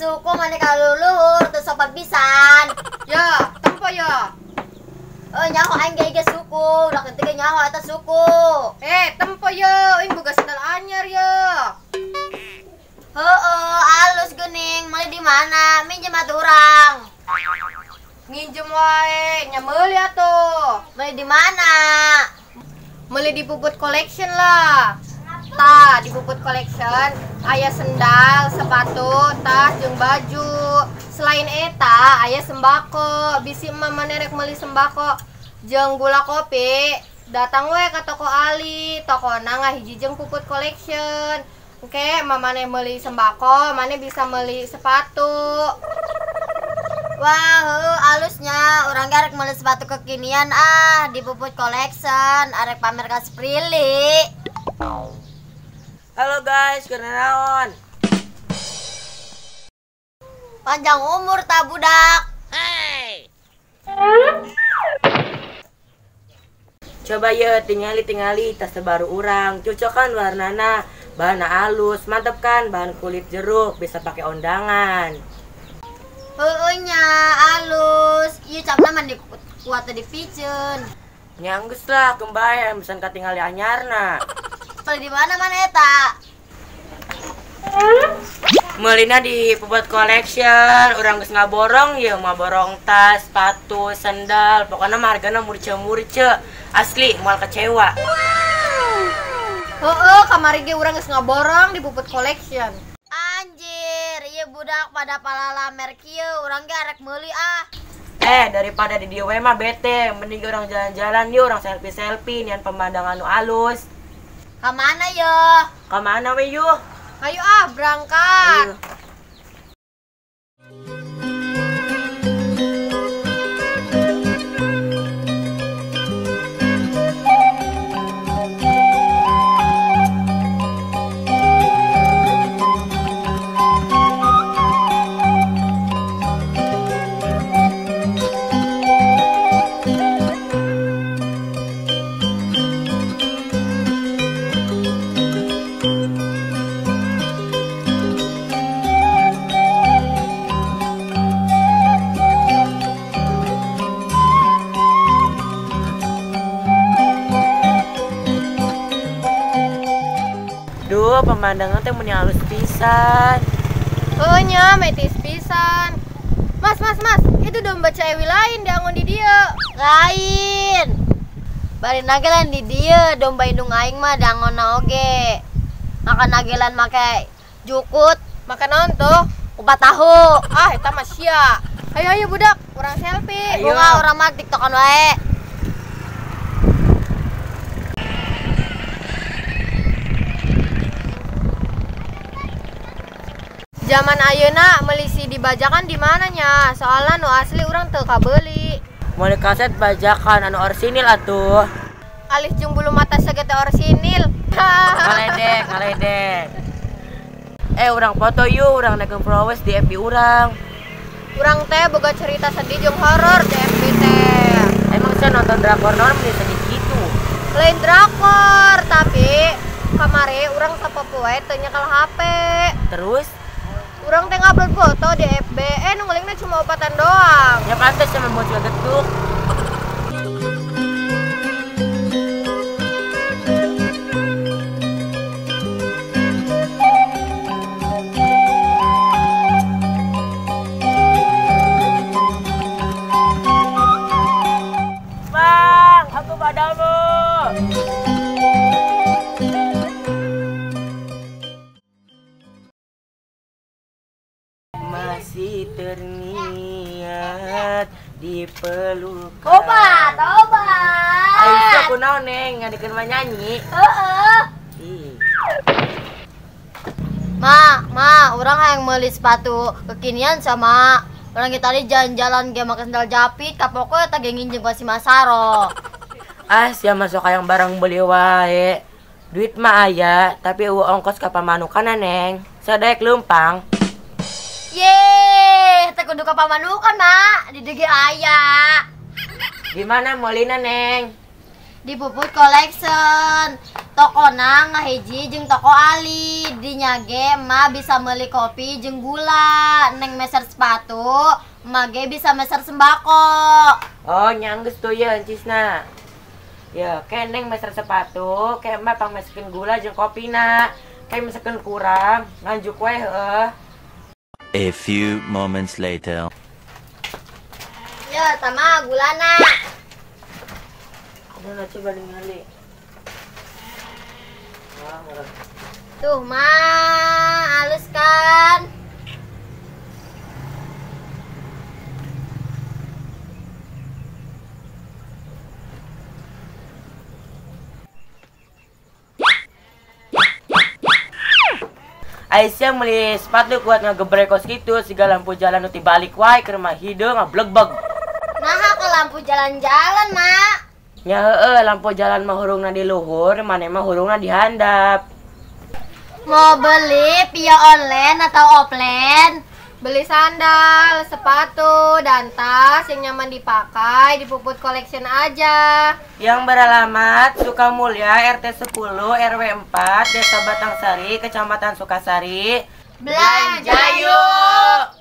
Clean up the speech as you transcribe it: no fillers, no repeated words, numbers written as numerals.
Suku maneh ka leluhur teu sopan pisan. Ya, tempo ya. Oh, nyaho aing ge ge suku, udah ketiga nyaho eta suku. Eh, tempo ye, aing boga sendal anyar ye. Heeh, alus geuning, meuli di mana? Minjem atuh urang. Nginjem wae, nya meuli atuh. Meuli di mana? Meuli di Puput Collection lah. Tah, di Puput Collection aya sendal, sepatu, tas, jeung baju. Selain eta, aya sembako. Bisi emak maneh rek meuli sembako jeung gula kopi, datang we ka toko Ali. Tokona ngahiji jeung Puput Collection. Oke, emak maneh meuli sembako, maneh bisa meuli sepatu. Wah, heuh, alusnya urang ge arek meuli sepatu kekinian ah di Puput Collection, arek pamer ka Sprili. Halo guys, kunaon? Panjang umur ta budak. Hey. Coba ye tingali-tingali tas terbaru urang, cocok kan warnana, bahan alus, mantep kan, bahan kulit jeruk, bisa pakai ondangan. Heueuh nya alus, ieu capna mah kuat di piceun. Nya geus lah, kembaya pesan katingali anyarna. Beli di mana mana eta? Meulina di Puput Collection, urang geus ngaborong ye, mah borong tas, sepatu, sendal, pokoknya mah hargana murce-murce, asli moal kecewa. Heeh, kamari ge urang geus ngaborong di Puput Collection. Anjir, ieu budak pada palalamer kieu, urang ge arek meuli ah. Eh, daripada di dieu we mah bete, mending urang jalan-jalan yuk, urang selfie-selfie nian pemandangan nu alus. Ka mana yo? Ka mana we yuk? Ayo ah, berangkat. Ayo. Duh, pemandangan teh meni halus pisan. Heuh nya, metis pisan. Mas, mas, mas, itu domba Cewi lain diangon di dieu. Lain. Bari nagelan di dieu, domba indung aing mah diangonna oge. Makan nagelan make jukut, makan naon tuh? Kupat tahu. Ah, eta mah sia. Ayo ayo budak, urang selfie. Ayo. Bunga urang mah tiktokan wae. Zaman ayeuna meuli CD bajakan di mana nya? Soalna nu asli urang teu kabeuli. Meuli kaset bajakan anu orsinil atuh. Alis jeung bulu mata sagede orsinil. Ngaledek, ngaledek. Eh, urang foto yuk, urang naikeun followers di FB urang. Urang teh boga cerita sedih jeung horor di FB teh. Emang saya nonton drakor naon meni sedih gitu? Lain drakor, tapi kamari urang sapopoe teu nyekel HP. Terus? Urang teh ngupload foto di FB, nu ngelingna cuma opatan doang. Ya pantes sama bocil getuk. Bang, aku padamu. Masih terniat di pelukan. Obat, obat. Ayo aku naon neng, ngadikeun mah nyanyi. Heeh. Ma, ma, urang hayang meuli sepatu kekinian sama urang kita tadi jalan-jalan ge make sendal japit, kapoko eta ge nginjem ka si Masaro. Ah, sia masuk hayang barang beli wae. Duit mah aya, tapi eueuh ongkos ka pamanukan neng. Sadaek leumpang. Yeay, teh kudu ka pamanukan, Mak. Di dieu ge aya. Di mana meulina, Neng? Di Puput Collection. Tokona ngahiji jeung toko Ali. Dinya ge emak bisa meuli kopi jeung gula. Neng meser sepatu, emak ge bisa meser sembako. Oh, nyanggeus tuh ya encisna. Ya, ke neng meser sepatu, ke emak pangmesekeun gula jeung kopina. Ke mesekeun kurang, nganjuk we heueuh. A few moments later. Ya, sama gulana. Udah coba ningali. Tuh, Ma, halus kan? Aisyah beli sepatu kuat ngegebrek kos gitu, siga lampu jalan nu tibalik wae ke rumah hideung ngablegbeg. Nah, ke lampu jalan-jalan, Mak. Nya heueuh, lampu jalan mah hurungna di luhur, maneh mah hurungna di handap. Mau beli via online atau offline? Beli sandal, sepatu, dan tas yang nyaman dipakai di Puput Collection aja. Yang beralamat Sukamulya RT 10 RW 4 Desa Batangsari, Kecamatan Sukasari. Belanja yuk!